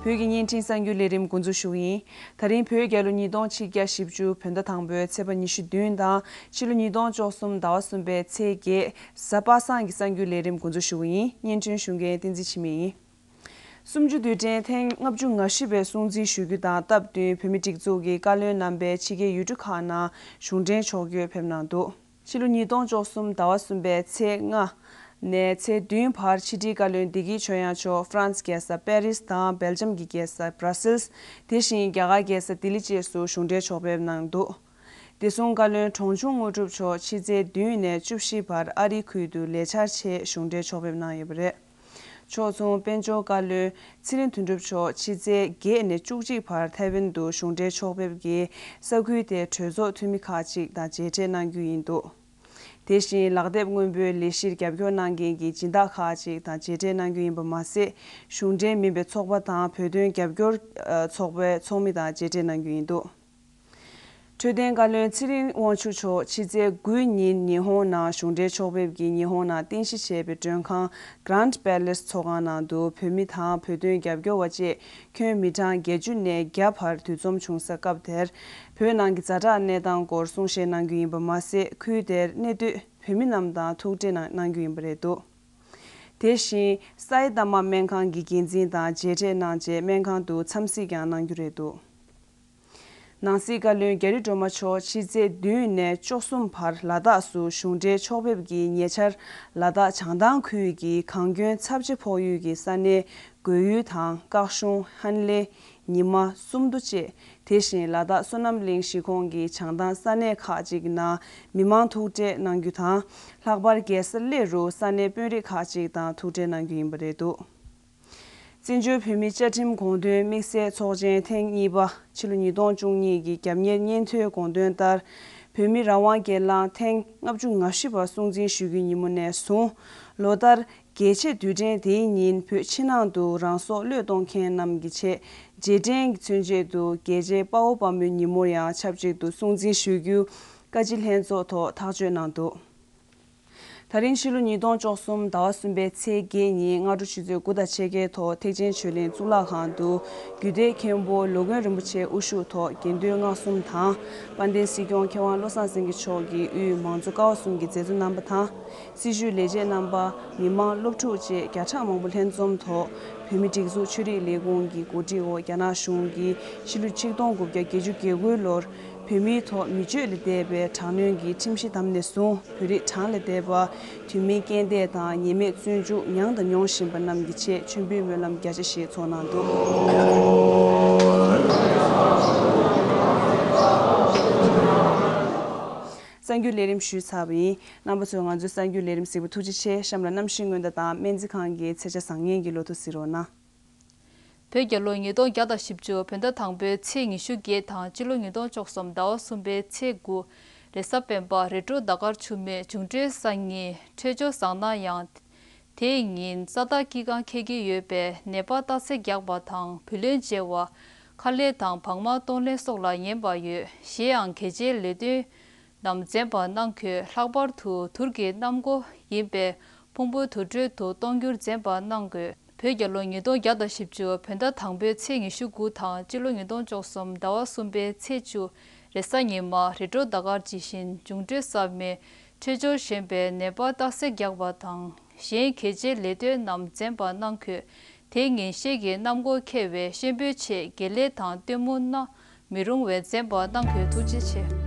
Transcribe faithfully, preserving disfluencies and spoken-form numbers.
བོད་ཀྱི་བརྙན་འཕྲིན་གསར་འགྱུར་ལས་རིམ་འགོ་འཛུགས་ཞུ་གི་ཡིན། ད་རིང་བོད་རྒྱལ་ལོ་ཉིས་སྟོང་ཆིག་བརྒྱ་བཞི་བཅུ་བོད་ཟླ་དང་པོའི་ཚེས་པ་ཉི་ཤུ་བདུན་དང་ཕྱི་ལོ་ཉིས་སྟོང་བཅུ་གསུམ་ཟླ་བ་གསུམ་པའི་ཚེས་བརྒྱད་གཟའ་པ་སངས་ཀྱི་གསར་འགྱུར་ལས་རིམ་འགོ་འཛུགས་ཞུ་གི་ཡིན། བརྙན་འཕྲིན་ཞུ་མཁན་བསྟན་འཛིན་འཆི་མེད་ཡིན། གསུམ་བཅུ་དུས་དྲན་ཐེངས་ལྔ་བཅུ་ང་བཞི་པའི་སྲུང་བརྩི་ཞུ་རྒྱུ་དང་སྟབས་བསྟུན་བོད་མིའི་སྒྲིག་འཛུགས་ཀྱི་བཀའ་བློན་རྣམ་པས་ཕྱི་རྒྱལ་ཡུལ་གྲུ་ཁག་ནང་གཞུང་འབྲེལ་ཕྱོགས་བསྐྱོད་ཕེབས་གནང་འདུག་ཕྱི་ལོ་ཉིས་སྟོང་བཅུ་གསུམ་ཟླ་བ་གསུམ་པའི་ཚེས་ལྔ་ནས་ཚེས་བདུན་བར་ཕྱི་དྲིལ་བཀའ་བློན་བདེ་སྐྱིད་ཆོས་དབྱངས་མཆོག་ཧྥ་རན་སི་རྒྱལ་ས་པེ་རིས་དང་སྦེལ་ཇམ་གྱི་རྒྱལ་ས་བྷྲ་སིལ། དེ་བཞིན་རྒྱ་གར་རྒྱལ་ས་ལྡི་ལི་བཅས་སུ་གཞུང་འབྲེལ་ཕྱོགས་ཕེབས་གནང་འདུག་བདེ་སྲུང་བཀའ་བློན་གྲོང་ཆུང་དངོས་གྲུབ་མཆོག་ཕྱི་ཚེས་བདུན་ནས་བཅུ་བཞི་བར་ཨ་རིའི་ཁུལ་དུ་ལས་འཆར་ཆེད་གཞུང་འབྲེལ་ཕྱོགས་ཕེབས་གནང་ཡོད་པ་རེད། ཕྱོགས་མཚུངས་དཔལ་འབྱོར་བཀའ་བློན་ཚེ་རིང་དོན་གྲུབ་མཆོག་ཕྱི་ཚེས་བརྒྱད་ནས་བཅུ་གཅིག་བར་ཐའེ་ཝན་དུ་གཞུང་འབྲེལ་ཕྱོགས་ཕེབས་ཀྱིས་ས་ཁུལ་དེའི་གྲོས་ཚོགས་འཐུས་མི་ཁག་ཅིག་དང་མཇལ་འཕྲད་གནང་རྒྱུ་ཡིན་འདུག་དེ་བཞིན་ལག་དེབ་སྔོན་པོའི་ལས་གཞིར་རྒྱབ་སྐྱོར་གནང་མཁན་གྱི་སྦྱིན་བདག་ཁག་ཅིག་དང་མཇལ་འཕྲད་གནང་རྒྱུ་ཡིན་པ་མ་ཟད། གཞུང་འབྲེལ་མིན་པའི་ཚོགས་པ་དང་བོད་དོན་རྒྱབ་སྐྱོར་ཨ་ཚོགས་པའི་ཚོགས་མི་དང་མཇལ་འཕྲད་གནང་རྒྱུ་ཡིན་འདུག་འཕྲོད་བསྟེན་བཀའ་བློན་ཚེ་རིང་དབང་ཕྱུག་མཆོག་ཕྱི་ཚེས་དགུའི་ཉིན་ཉི་ཧོང་ནང་གཞུང་འབྲེལ་ཕྱོགས་ཕེབས་ཀྱིས་ཉི་ཧོང་ནང་རྟེན་གཞི་བྱས་པའི་མགྲོན་ཁང་Grand Palace་ཚོགས་ཁང་ནང་དུ་བོད་མི་དང་བོད་དོན་རྒྱབ་སྐྱོར་བ་བཅས་ཁྱོན་མི་གྲངས་བརྒྱད་ཅུ་ནས་བརྒྱ་བར་འདུ་འཛོམས་བྱུང་ས་སྐབས་དེར། བོད་ནང་གི་ཛ་དྲག་གནས་སྟངས་སྐོར་གསུང་བཤད་གནང་རྒྱུ་ཡིན་པ་མ་ཟད། ཁུལ་དེར་གནས་སྡོད་བོད་མི་རྣམས་དང་ཐུག་འཕྲད་གནང་གནང་རྒྱུ་ཡིན་པ་རེད་འདུག་དེ་བཞིན་སའི་ཏ་མ་སྨན་ཁང་གི་འགན་འཛིན་དང་མཇལ་འཕྲད་གནང་རྗེས་སྨན་ཁང་དུ་འཚམས་གཟིགས་ཀྱང་གནང་རྒྱུ་རེད་འདུག་ནང་སྲིད་བཀའ་བློན་རྒྱ་རི་སྒྲོལ་མ་མཆོག་ཕྱི་ཚེས་བདུན་ནས་བཅུ་གསུམ་བར་ལ་དྭགས་སུ་གཞུང་འབྲེལ་ཕྱོགས་ཕེབས་ཀྱིས་ཉེ་ཆར་ལ་དྭགས་བྱང་ཐང་ཁུལ་གྱི་གངས་སྐྱོན་ཚབས་ཆེ་ཕོག་ཡུལ་གྱི་ས་གནས་རྒོད་ཡུལ་དང་སྐག་གཤོང་། ཧན་ལེ། ཉི་མ། སུམ་མདོ་བཅས། དེ་བཞིན་ལ་དྭགས་བསོད་ནམས་གླིང་གཞིས་ཁོངས་ཀྱི་བྱང་ཐང་ས་གནས་ཁག་ཅིག་ནང་མི་མང་ཐུག་འཕྲད་གནང་རྒྱུ་དང་། ལྷག་པར་རྒྱལ་ས་གླེ་རུ་ས་གནས་དཔོན་རིགས་ཁག་ཅིག་དང་ཐུག་འཕྲད་གནང་རྒྱུ་ཡིན་པ་རེད་འདུག་བཙན་བྱོལ་བོད་མིའི་བཅའ་ཁྲིམས་དགོངས་དོན་དམིགས་བསལ་ཚོགས་ཆེན་ཐེངས་གཉིས་པ་ཕྱི་ལོ་ཉིས་སྟོང་བཅུ་གཉིས་ཀྱི་རྒྱབ་གཉེར་སྙན་ཐོའི་དགོངས་དོན་ལྟར། བོད་མི་རང་དབང་སྒེར་ལངས་ཐེངས་ལྔ་བཅུ་ང་བཞི་པ་སྲུང་བརྩི་ཞུ་རྒྱུའི་ཉིན་མོ་ནས་བཟུང་། ལོ་ལྟར་རྒྱལ་གཅེས་དུས་དྲན་དེའི་ཉིན་བོད་ཕྱི་ནང་དུ་རང་སྲོག་བློས་གཏོང་མཁན་རྣམས་ཀྱི་ཆེད་རྗེས་དྲན་གྱི་མཚོན་ཆེད་དུ་རྒྱལ་གཅེས་དཔའ་བོ་དཔའ་མོའི་ཉིན་མོར་ཡང་ཆབས་ཅིག་ཏུ་སྲུང་བརྩི་ཞུ་རྒྱུ་བཀའ་སྤྱི་ལྷན་ཚོགས་ཐོག་ཐག་གཅོད་གནང་འདུག་ད་རིང་ཕྱི་ལོ་ཉིས་སྟོང་བཅུ་གསུམ་ཟླ་བ་གསུམ་པའི་ཚེས་བརྒྱད་ཉིན་སྔ་དྲོ་ཆུ་ཚོད་དགུ་དང་ཕྱེད་ཀའི་ཐོག་ཐེག་ཆེན་ཆོས་གླིང་གཙུག་ལག་ཁང་དུ་རྒྱུད་སྡེ་མཁན་པོ་ལོ་མགོན་རིན་པོ་ཆེ་དབུ་བཞུགས་ཐོག་དགེ་འདུན་སྔགས་གསུམ་དང་། དཔལ་ལྡན་སྲིད་སྐྱོང་མཁས་དབང་བློ་བཟང་སེང་གེ་མཆོག་གིས་དབུས་མང་གཙོ་ཀ་བ་གསུམ་གྱི་མཛད་གཙོ་རྣམ་པ་དང་། སྲིད་བྱུས་ལས་བྱེད་རྣམ་པ། མི་མང་། སློབ་ཕྲུག་བཅས་བརྒྱ་ཕྲག་མང་པོ་ལྷན་འཛོམས་ཐོག་བོད་མིའི་སྒྲིག་འཛུགས་ཆོས་རིག་ལས་ཁུངས་ཀྱི་གོ་སྒྲིག་འོག་རྒྱ་ནག་གཞུང་གིས་ཕྱི་ལོ་ཆིག་སྟོང་དགུ་བརྒྱ་བརྒྱད་ཅུ་གྱ་དགུའི་ལོར་བོད་མིའི་ཐོག་མི་སྤྱོད་ལས་འདས་པའི་དྲག་གནོན་གྱི་ཁྲིམས་གཞི་བསྡམས་ནས་བཟུང་། བོད་རིགས་གྲངས་ལས་འདས་པ་དུས་མིན་རྐྱེན་འདས་དང་ཉེས་མེད་བཙོན་འཇུག་མྱངས་དང་མྱོང་བཞིན་པ་རྣམས་ཀྱི་ཆེད་མཆོད་འབུལ་སྨོན་ལམ་རྒྱ་ཆེ་ཞིག་ཚོགས་གནང་འདུག་གསར་འགྱུར་ལས་རིམ་ཞུས་ཚར་བ་ཡིན། རྣམ་པ་ཚོས་ང་ཚོའི་གསར་འགྱུར་ལས་རིམ་གཟིགས་པར་ཐུགས་རྗེ་ཆེ། གཤམ་ལ་གནམ་གཤིས་སྔོན་བརྡ་དང་སྨན་རྩིས་ཁང་གི་ཚེས་ཆ་བཟང་ངན་གྱི་ལོ་ཐོ་གཟིགས་རོགས་གནང་། བོད་རྒྱལ་ལོ་ཉིས་སྟོང་བརྒྱ་དང་བཞི་བཅུ་བོད་ཟླ་དང་པོའི་ཚེས་ཉི་ཤུ་བརྒྱད་དང་སྤྱི་ལོ་ཉིས་སྟོང་བཅུ་གསུམ་ཟླ་བ་གསུམ་པའི་ཚེས་དགུ། རེས་གཟའ་སྤེན་པ་རེ་ཊོ་ཟླ་སྐར་ཆུ་མེད་འབྱུང་འཕྲོད་གསར་རྙིང་འཕྲོད་སྦྱོར་བཟང་ན་ཡང་། དེའི་ཉིན་ས་བདག་སྐྱེ་ཁམས་ཁེ་གི་ཡོད་པའི་ནད་པ་རྟགས་གསལ་རྒྱག་པ་དང་བུ་ལོན་འཇལ་བ། ཁ་ལས་དང་བག་མ་གཏོང་ལེན་སོགས་ལ་ཉན་པ་ཡོད། གཞན་ཡང་གལ་ཆེའི་ལས་དོན་རྣམས་འཛེམ་པ་གནང་དགོས། ལྷག་པར་དུ་དུར་གྱི་གནམ་སྒོ་ཡིན་པའི་ཕུང་པོའི་དུར་ཁྲོད་དུ་གཏོང་རྒྱུར་འཛེམ་པ་གནང་དགོས། བོད་རྒྱལ་ལོ་ཉིས་སྟོང་བརྒྱ་དང་བཞི་བཅུ་བོད་ཟླ་དང་པོའི་ཚེས་ཉི་ཤུ་དགུ་དང་སྤྱི་ལོ་ཉིས་སྟོང་བཅུ་གསུམ་ཟླ་བ་གསུམ་པའི་ཚེས་བཅུ། རེས་གཟའ་ཉི་མ་རེ་ཊོ་ཟླ་སྐར་ཇི་བཞིན་འབྱུང་འཕྲོད་གསར་མའི་འཕྲོད་སྦྱོར་ཞན་པའི་ནད་པ་རྟགས་གསལ་རྒྱག་པ་དང་གཞན་གལ་ཆེའི་ལས་དོན་རྣམས་འཛེམ་པ་གནང་དགོས། དེ་ཉིན་ཤེལ་གྱི་གནམ་སྒོ་ཁེལ་བའི་ཤེལ་སྦུག་ཆེད་དགེ་ལས་དང་སྟོན་མོ་གནང་མི་རུང་བའི་འཛེམ་པ་གནང་དགོས། ཐུགས་རྗེ་ཆེ།